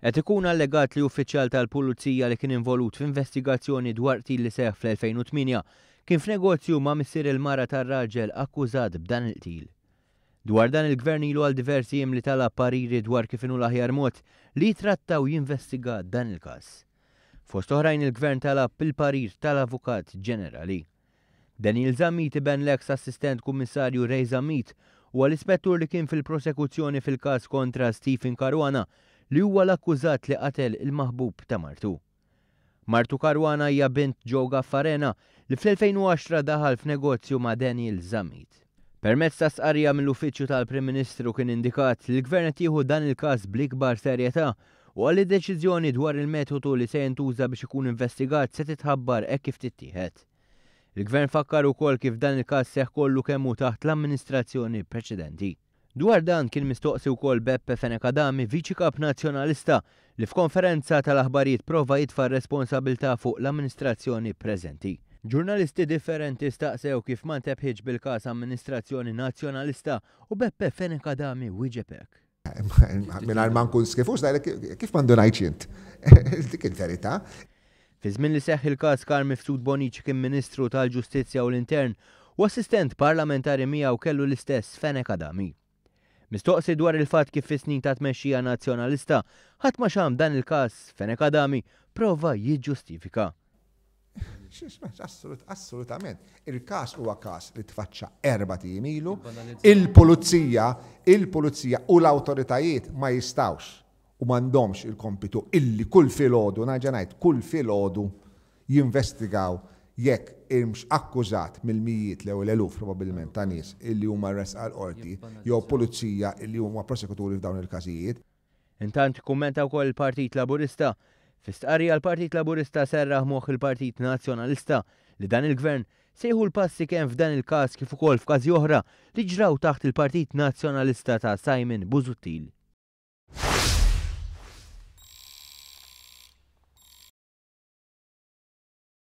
Qed ikun allegat li uffiċjal tal-Pulizija li kien involut f'investigazzjoni dwar qtil li seħħ fl-2008 kien f'negozju ma' missier il-mara tar-raġel akkużat b'dan il-qtil. Dwar dan il-Gvern ilu għal diversi jiem li talab pariri dwar kif inhu l-aħjar mod li jitratta u jinvestiga dan il-każ. Fost oħrajn il-Gvern talab il-parir tal-Avukat Ġenerali. Daniel Zammit iben l-eks Assistent Kummissarju Ray Zammit huwa l-ispettur li kien fil-prosekuzzjoni fil-każ kontra Stephen Caruana li huwa l-akkużat li qatel il-maħbub ta' martu. Martu Caruana hija bint Joe Gaffarena li fl-2010 daħal f'negozju ma' Daniel Zammit. Permezz ta' stqarrija mill-Uffiċċju tal-Prim Ministru kien indikat li l-Gvern qed jieħu dan il-każ bl-ikbar serjetà u qal li deċiżjoni dwar il-metodu li se jintuża biex ikun investigat se titħabbar hekk kif tittieħed. Il-Gvern fakkar ukoll kif dan il-każ seħħ kollu kemm hu taħt l-amministrazzjoni preċedenti. Dwar dan kien mistoqsi wkoll Beppe Fenech Adami, Viċi Kap Nazzjonalista, li f'konferenza tal-aħbarijiet prova jitfa' r-responsabilità fuq l-amministrazzjoni preżenti. Ġurnalisti differenti staqsew kif ma ntebħitx bil-każ amministrazzjoni Nazzjonalista u Beppe Fenech Adami wieġeb hekk. Mingħajr ma nkun skifuż, ngħidlek kif ma ndunajtx int. Dik il-verità. Fi żmien li seħħ il-każ Carm Mifsud Bonnici kien Ministru tal-Ġustizzja u l-Intern u assistent parlamentari miegħu kellu l-istess Fenech Adami. Mistoqsi dwar il-fatt kif fis-snin ta' tmexxija Nazzjonalista ħadd ma xam dan il-każ, Fenech Adami prova jiġġustifika. Assolutament. Il-każ huwa każ li tfaċċa erbat ijiem ilu. Il-pulizija, il-pulizija u l-awtoritajiet ma jistgħux u m'għandhomx il-kompitu illi kull filgħodu, nerġa' ngħid, kull filgħodu jinvestigaw jekk hemmx akkużat mill-mijiet jew l-eluf probabbilment ta' nies illi huma mressqa l-qorti jew pulizija illi huma prosekuturi f'dawn il-każijiet. Intant ikkummenta wkoll il-Partit Laburista. Fi stqarrija l-Partit Laburista serraħ moħħ il-Partit Nazzjonalista li dan il-Gvern se jieħu l-passi kemm f'dan il-każ kif ukoll f'każi oħra li ġraw taħt il-Partit Nazzjonalista ta' Simon Busuttil.